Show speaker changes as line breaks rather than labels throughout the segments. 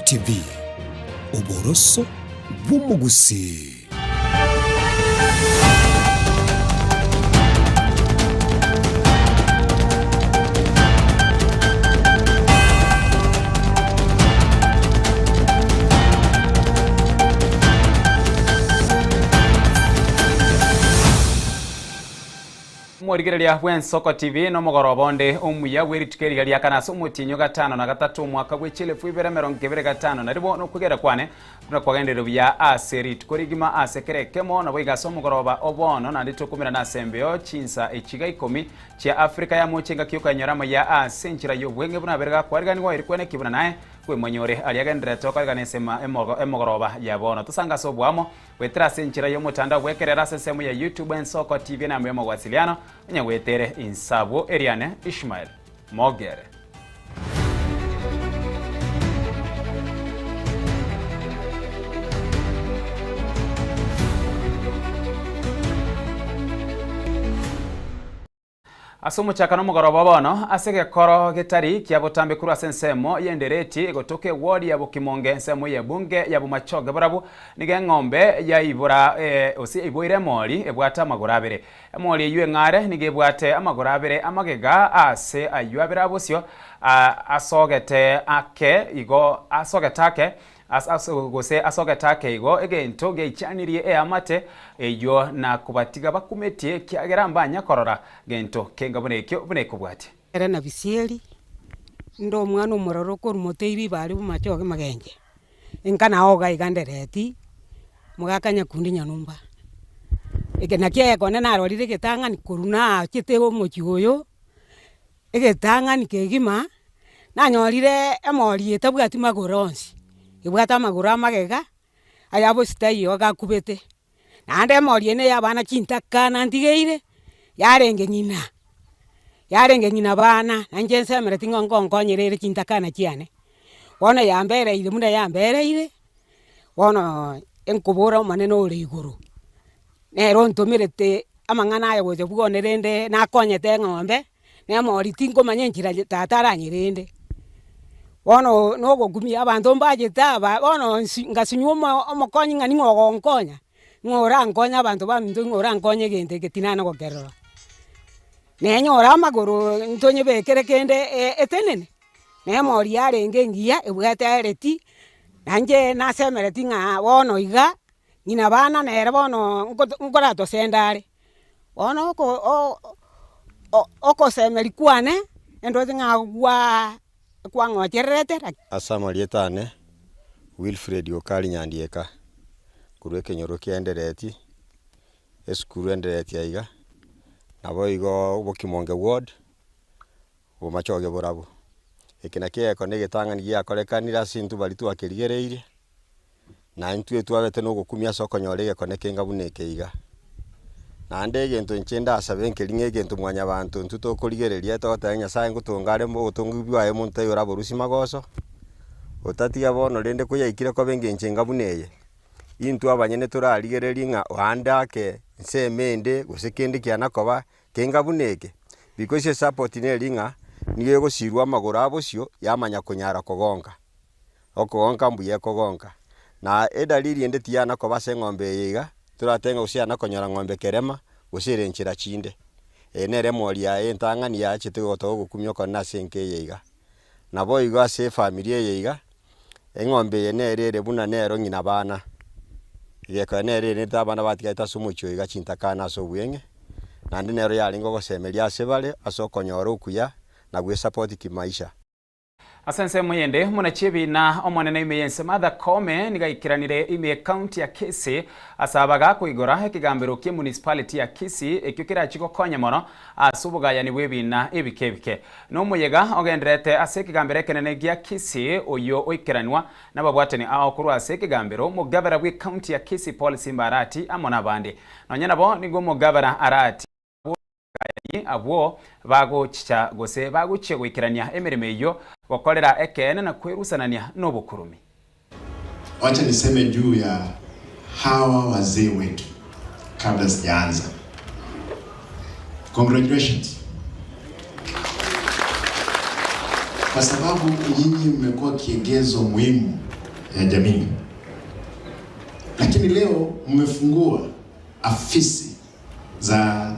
TV, oboroso bw'omogusii.
Omorigereria bw'Ensoko TV nomogoroba onde omuya bw'erituko eriga ria kane ase omotienyi o gatano na gatato omwaka bwe chielfu ibere emerongo ebere gatano na ribo nokwegera kwane buna kwagenderire buya ase rituko rigima ase kera ekemo naboigo ase omogoroba o bono naende tokomerana ase embeo chinsa echiga ikomi chia Afrika ya mocha engaki yokoenyora amaya ase enchera y'obweng'e buna abere gakwariganigwa eri kweneki buna naye kwemonyore aria agendererete okoregana ensemo emogoroba ya bono tosange ase oboamo Goetera ase enchera y'omotandao bw'ekerero ase ensemo ya YouTube Ensoko TV enamba y'omogwasiliano onye goetere inse abwo eriane Ishmael Mogere. Ase omochakano omogoroba bono, ase egekoro getari kia botambe korwa ase ensemo y'endereti egotoka ewodi ya Bokimonge ensemo y'ebunge ya Bomachoge borabu, nigo eng'ombe yaibora gose yaiboire emori ebwate amagoro abere. Emori eyio eng'are nigo ebwate amagoro abere amagega ase ayio abere abosio asogete ake igo asogete ake Gose ase ogetaka igo egento giaichanirie eamate eyio na kobatiga bakumetie, ekiagera mbanya korora gento kenga buna ekio buna ekobwatia.
Ere na Bisieri, inde omwana omororo okorwa mote ribario bomachoge magenche, enka nao iga iga ndereti, mogaka nyakundi nyanumba. Eke nakio egekone narorire egetang'ani korwa nachete omochie oyo, Egetang'ani kegima, nanyorire emori etabwati magoro onsi, ebwate amagoro amagega, aya bosio taiyo gakubete. Naende emori eye na abana chintakana ntigeire, yarenge ng'ina, yarenge ng'ina bana, na inche nsemereti ng'a nkonkonyera ere chintakana chiane. Bono yambereire buna yambereire, bono nkobora omonene ore igoro, nere ontomerete amang'ana aya gocha bwone rende nakonyete eng'ombe, na emori tinkomanya enchera tata aranyerende. Bono nogokumia abanto mbachete aba bono nsi ngasinywa omo omokonyi ng'a ning'o ogonkonya, ng'o orankonye abanto baminto ng'o orankonye egento eke tinana gokerora. Nenyore amagoro ntonyebekere kende etenene, na emori yarenge engiya ebwate ereti, na inche nasemereti ng'a bono iga. Ng'ina abana nere bono nkoratosende are, bono oko okosemeria kwane, endoche ng'a gwaa kwang'ochererete lakini.
Ase amarieta ane, Wilfred Okari Nyandieka, korwa ekenyoro kia Endereti, esukuru Endereti aiga, naboigo Bokimonge ward, Bomachoge borabu. Eke nakio egekone egetang'ani giakorekanire ase intwe baria twakerigereirie. Na intwe twabete nogokumia ase okonyora egekone kenga buna eke iga. Naende egento inche ndasabe nkeri ng'a egento mwanyabanto intwe tokorigereria togoteba Nyasaye ngotonga are obotongi bwaye monto taiyo oraborusie magoso, otatiga bono rende koyaikire koba engencho enga buna eye, intwe abanyene torarigererie ng'a oande ake nsemo ende gose kende kiana koba kenga buna eke, because esupport neri ng'a nigo egosirwa amagoro abosio yamanya konyara kogonka. Okogonka mbuya ekogonka. Na edalili ende tiyana koba ase eng'ombe eye iga, toratebe ng'a gose yana konyora ng'ombe kerema, gose ere nchera chinde. Eye nere emori yaye entang'ani yachete gotoa ogokumia okonene ase enka eye iga. Naboigo ase efamiri eye iga, eng'ombe eye nere ere buna nero ng'ina abana, egekora nere erendete abana batigarete ase omochie oyo iga chintakana ase obweng'e, naende nero yarenge ogosemeria ase bare ase okonyora okuya na gwesupport kimaisha.
Ase ensemo yende, omonachi ebiina omonene ime y'ense Martha Koome nigo aikeranire ime y'ecounty ya Kisii ase abaga koigora ekegambero kie municipality ya Kisii ekio kerachie gokonya mono ase obogayani bw'ebiina ebike ebike. Nomoyega ogendererete ase ekegambero ekenene gia Kisii oyio oikeranwa nababwatani ao korwa ase ekegambero omogabera bw'ecounty ya Kisii Paul Simba Arati amo nabande. Nonya nabo nigo omogabera Arati Abaisraeli abwo bagochicha gose bagochia goikerania emeremo eyio, gokorera ekeene na kwerusanania nobokurumi.
Wacha niseme juu ya hawa wazee wetu kabla sijaanza. Congratulations. Kwa sababu nyinyi mmekuwa kiegezo muhimu. ya jamii, lakini leo mmefungua afisi za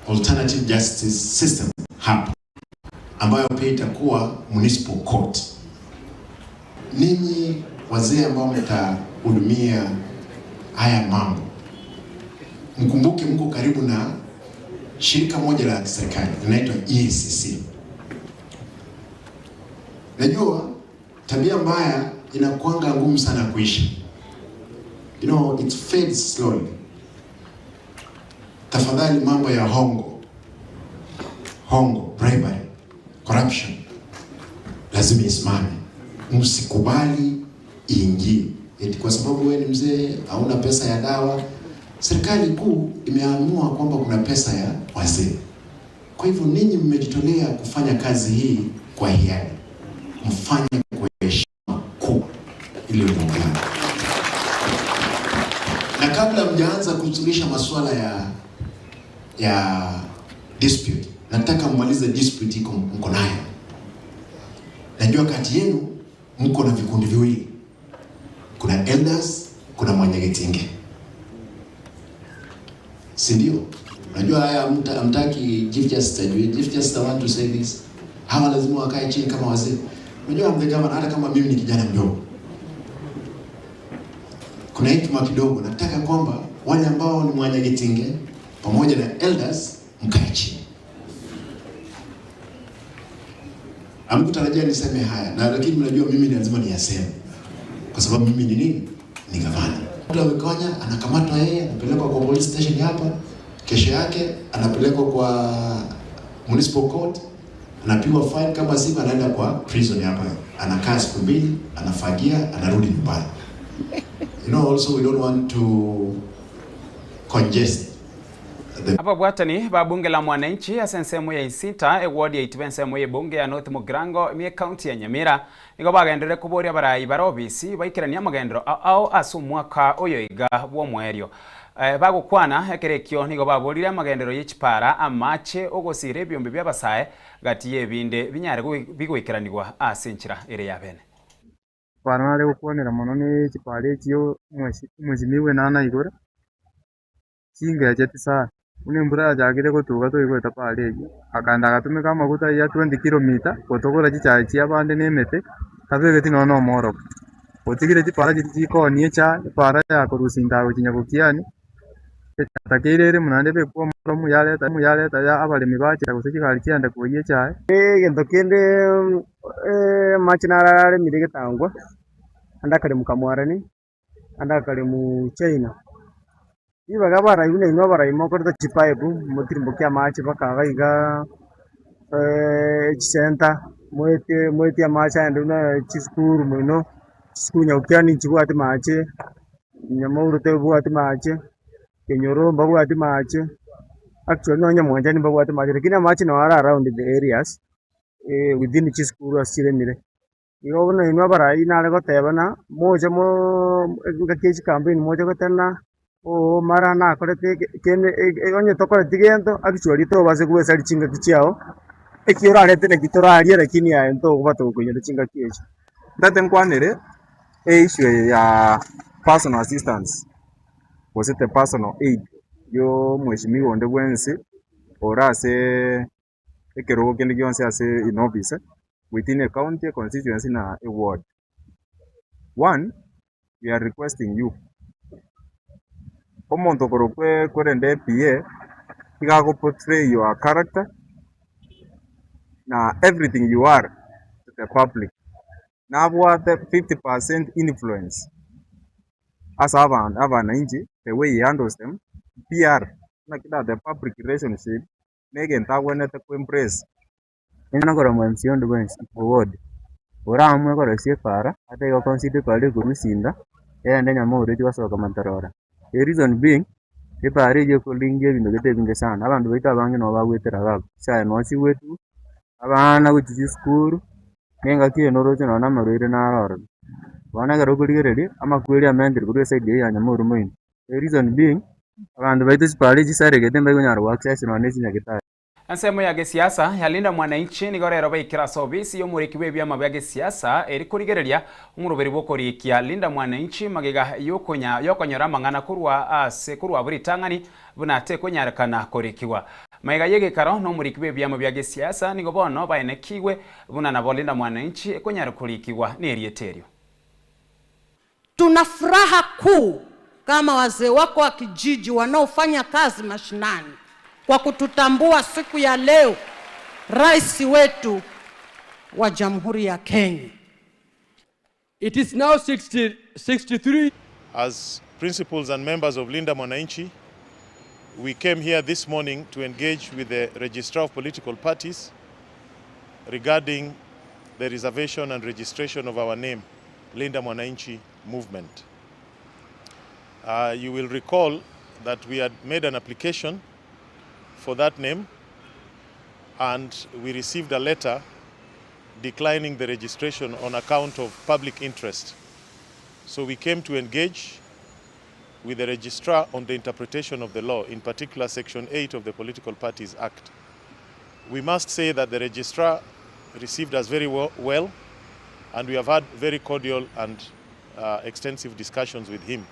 alternative justice system hapa ambayo pia itakuwa municipal court. Ninyi wazee ambao mtahudumia haya mambo, mkumbuke mko karibu na shirika moja la serikali linaitwa EACC. Najua tabia mbaya inakuanga ngumu sana kuishi. You know, it fades slowly. Tafadhali mambo ya hongo, hongo, bribery, corruption lazima isimame. Msikubali iingie eti kwa sababu wewe ni mzee hauna pesa ya dawa. Serikali kuu imeamua kwamba kuna pesa ya wazee. Kwa hivyo ninyi mmejitolea kufanya kazi hii kwa hiari, mfanye kwa heshima kubwa ili muungane. Na kabla mjaanza kusuluhisha masuala ya ya dispute, nataka mmalize dispute iko mko nayo. Najua kati yenu mko na vikundi viwili, kuna elders, kuna mwanyagetinge, si ndio? Najua haya hamtaki Chief Justice ajue. Chief Justice, I want to say this. Hawa lazima wakae chini kama wazee. Unajua I'm the governor, hata kama mimi ni kijana mdogo, kuna hekima kidogo. Nataka kwamba wale ambao ni mwanyagetinge pamoja na elders mkae chini. Hamkutarajia niseme haya na lakini mnajua mimi ni lazima niyaseme kwa sababu mimi ni nini? Ni gavana. Mtu amefanya anakamatwa yeye, anapelekwa kwa police station hapa, kesho yake anapelekwa kwa municipal court, anapigwa fine, kama sivyo anaenda kwa prison hapa, anakaa siku mbili, anafagia, anarudi nyumbani. You know, also we don't want to congest the
Ababwatani ba bunge la mwananchi ase ensemo ya Isita eward ya Itiba ensemo ya ebunge ya North Mugirango ime county ya Nyamira nigo bagenderere koboria abarai bare obisi baikerania amagendero ao ase omwaka oyo iga bwa omwerio. Bagokwana ekero ekio nigo baborire amagendero ya echipara amache ogosira ebiombe bia abasae gati ya ebinde binyare bigoikeranigwa ase enchera ere ya bene.
Chipara nare gokwanera mono na echipara echio omweshimiwa enana igoro, chingecheti sana. Buna embura yachakire gotuga toigwete para eywo, akaenda agatumeka amaguta aywo ya 20 kilometer gotogora chichae chia abande na emete, tabegeti nonya na omworogo. Otigire chipara chiria chikoonia echae, epara ya korusia indago gochia nyabokiani, etakeire ere buna naende ebekwe omworomo yareta yareta ya abaremi bachera gose chigari chiaenda koiyia echae.
Egento kende amache naro araremire egetangwa, ande akaremwa kamwarani, ande akaremwa China. Ribaga abarai buna inwe abarai mokoreta chipipe, motirimbokia amache mpaka iga igaa echicenter, moetie moetie amache aende buna chisukuru moino, chisukuru nyabokiani nchibwati mache, Nyamauru tebwati mache, Kenyoro mbabwati mache, actually nonye Mwanchani mbabwate mache, lakini amache noo are around the areas within chisukuru ase chiremire. Igo bono inwe abarai nare goteba ng'a moche moo engaki ya chicampaign moche goteba oo mara nakorete eke kende onye tokoreti gento actually tobasa goesaria chingaki chiago, eki orarete naki toraria lakini aye ntokobata gokoinyora chingaki echi.
Ntagete nkwanere eissue eye ya personal assistance gose the personal aid ya omweshimiwa onde bwensi ore ase ekerogo kende gionsi ase in office within a county, a constituency na a ward. One, we are requesting you, omonto okorokwa korende PA, iga ago portray your character na everything you are to the public. Nabwate 50% influence ase abananchi the way he handles them, PR naki the public relationship na egento abwenerete ko embrace.
Nigo nkorora MCA onde bwensi o ward, oramue korosia epara, ata igo consider epara ekorwa esinda, egende Nyamauru echi gosoka Matorora. The reason being, epara eywo ekoringia ebinto gete ebinge sana, abanto baito abange nabo bagwetera iga abwo, chinsae noo chigwetwa, abana gochia chisukuru, na engaki eye noroche nonye na amarwaire naro ororo. Bono ekero okorigereria, amakweri amentire korwa eside eywo ya Nyamauru moino. The reason being, abanto baito chipara echi chisaregete mbari konyara go access nonye na chinyagetari.
Ensemo ya gesiasa ya Linda Mwananchi nigo rero baikire ase obisi y'omoriki bw'ebiama bia gesiasa eri korigereria omoroberi bw'okorikia Linda Mwananchi magega y'okonya y'okonyora amang'ana korwa ase korwa abwo ritang'ani buna tekonyarekana korikigwa. Magega y'egekaro na omoriki bw'ebiama bia gesiasa nigo bono baenekigwe buna nabo Linda Mwananchi ekonyara korikigwa nerieta erio.
Tuna furaha kuu kama wazee wako wa kijiji wanaofanya kazi mashinani kwa kututambua siku ya leo, rais wetu wa Jamhuri ya Kenya.
It is now 60, 63.
As principals and members of Linda Mwananchi, we came here this morning to engage with the Registrar of Political Parties regarding the reservation and registration of our name, Linda Mwananchi Movement. You will recall that we had made an application for that name and we received a letter declining the registration on account of public interest. So we came to engage with the registrar on the interpretation of the law, in particular Section 8 of the Political Parties Act. We must say that the registrar received us very well, and we have had very cordial and extensive discussions with him.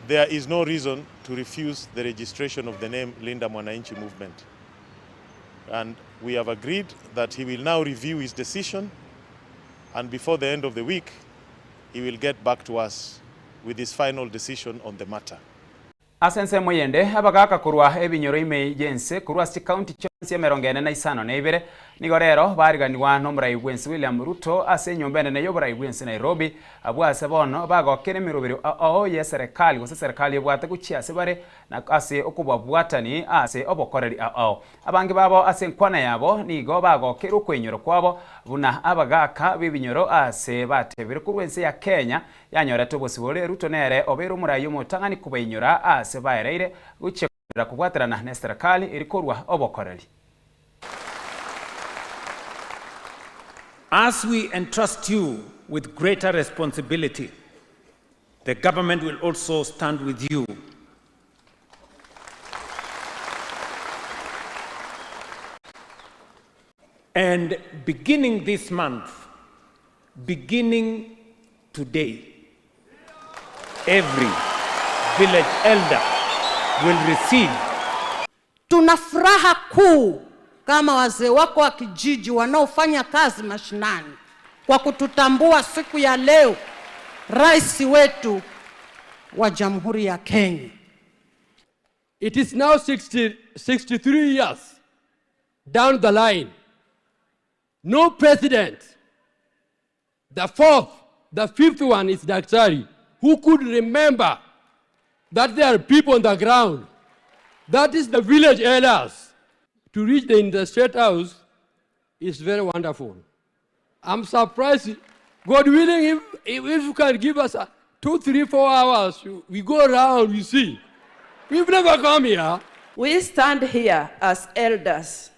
There is no reason to refuse the registration of the name Linda Mwananchi Movement. And we have agreed that he will now review his decision, and before the end of the week, he will get back to us with his final decision on the matter.
Ase ensemo eyende, abagaaka korwa ebinyoro ime y'ense korwa ase chikaunti chionsi emerongo ene na isano na ibere nigo rero bariganigwa nomorai bw'ense William Ruto ase enyomba enene y'oborai bw'ense Nairobi, abwo ase bono bagokera emeroberio ao y'eserekali gose eserekali ebwate gochia ase bare na ase okobabwatani ase obokoreri ao. Abange babo ase enkwana yabo nigo bagokerwa okoinyora kwabo buna abagaaka b'ebinyoro ase batebire korwa ense ya Kenya yanyorete obosibore. Ruto nere obeire omorai omotang'ani kobainyora aase baereire gochia kogenderera kobwaterana neserekari eri korwa obokoreri.
As we entrust you with greater responsibility, the government will also stand with you And beginning this month, beginning today, every village elder will receive.
Tuna furaha kuu kama wazee wako wa kijiji wanaofanya kazi mashinani kwa kututambua siku ya leo, rais wetu wa Jamhuri ya Kenya.
It is now 63 years down the line. No president, the fourth, the fifth one is Daktari, who could remember that there are people on the ground. That is the village elders. To reach the, in the state house is very wonderful. I'm surprised, God willing, if you can give us a 2, 3, 4 hours, we go around, we see. We've never come here.
We stand here as elders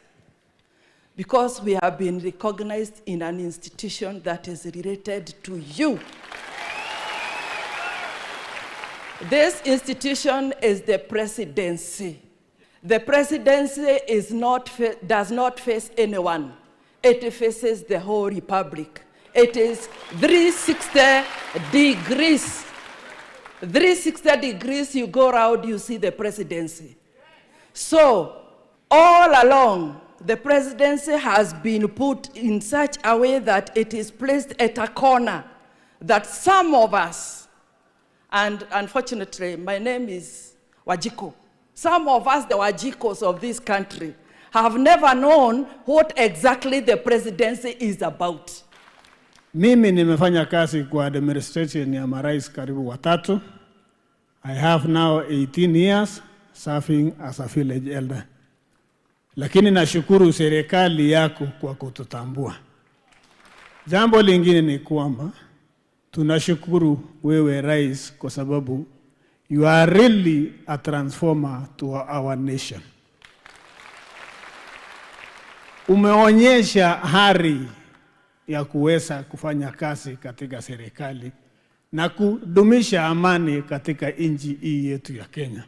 because we have been recognized in an institution that is related to you. This institution is the presidency. The presidency is not, does not face anyone. It faces the whole republic. It is 360 degrees. 360 degrees, you go round, you see the presidency. So, all along, the presidency has been put in such a way that it is placed at a corner that some of us, and unfortunately, my name is Wanjiku, some of us, the Wanjikus of this country, have never known what exactly the presidency is about.
Mimi nimefanya kazi kwa administration ya marais karibu watatu. I have now 18 years serving as a village elder. Lakini nashukuru serikali yako kwa kututambua. Jambo lingine ni kwamba tunashukuru wewe rais kwa sababu you are really a transformer to our nation. Umeonyesha hari ya kuweza kufanya kazi katika serikali na kudumisha amani katika nchi hii yetu ya Kenya.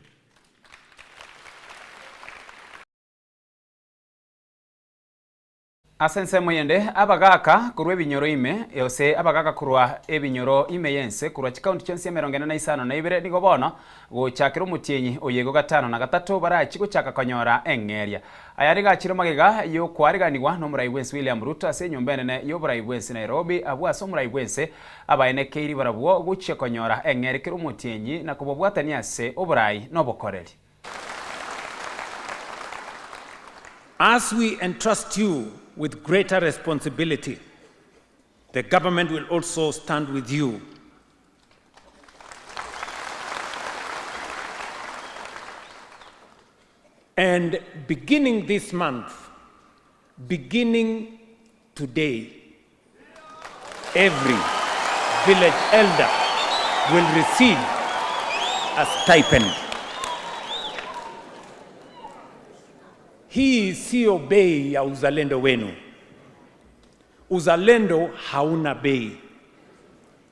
Ase ensemo eyende, abagaaka korwa ebinyoro ime, gose abagaaka korwa ebinyoro ime y'ense, korwa chikaunti chionsi emerongo ene na isano na ibere, nigo bono gochakera omotienyi oyo igo gatano na gatato barachie gochaka konyora eng'eria. Aya nigo achire magega y'okoariganigwa n'omorai bw'ense William Ruto ase enyomba enene y'oborai bw'ense Nairobi, abwo ase omorai bw'ense abaenekeiri barabwo gochia konyora eng'eria kera omotienyi na kobabwatania ase oborai na obokoreri.
As we entrust you with greater responsibility, the government will also stand with you. And beginning this month, beginning today, every village elder will receive a stipend. Hii siyo bei ya uzalendo wenu. Uzalendo hauna bei.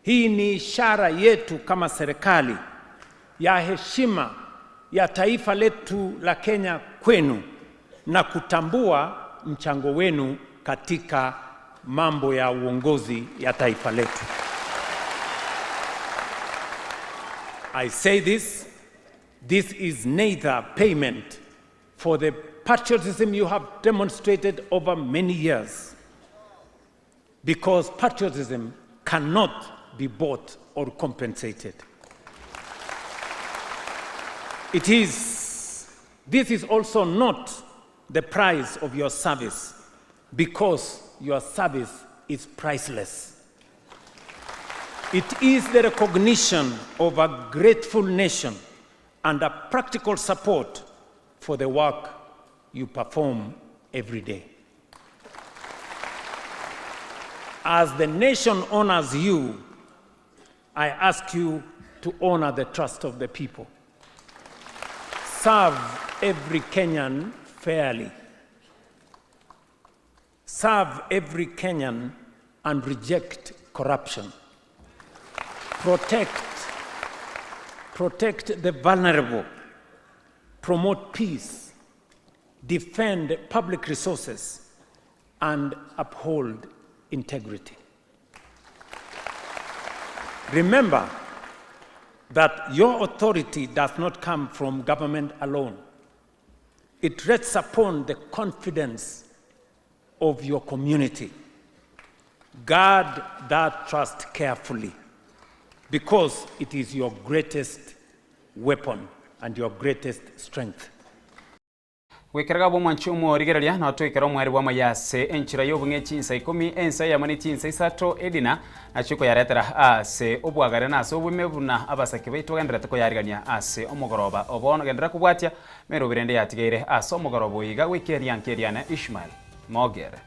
Hii ni ishara yetu kama serikali ya heshima ya taifa letu la Kenya kwenu na kutambua mchango wenu katika mambo ya uongozi ya taifa letu. I say this, this is neither payment for the patriotism you have demonstrated over many years, because patriotism cannot be bought or compensated. It is, this is also not the price of your service, because your service is priceless. It is the recognition of a grateful nation and a practical support for the work you perform every day. As the nation honors you, I ask you to honor the trust of the people. Serve every Kenyan fairly. Serve every Kenyan and reject corruption. Protect, protect the vulnerable. Promote peace. Defend public resources and uphold integrity. Remember that your authority does not come from government alone. It rests upon the confidence of your community. Guard that trust carefully because it is your greatest weapon and your greatest strength.
Goikera gabwo omwanchi omorigereria, nao toikere omweri bw'amaya ase enchera y'obong'e chinsa ikomi, ensa eyemo ne chinsa isato edina, nachio koyaretera ase obwagare na ase oboime buna abasake baito bagendererete koyarigania ase omogoroba o bono. Genderera kobwatia meroberi ende yatigaire ase omogoroba oyo iga goika erianka eriane Ishmael Mogere.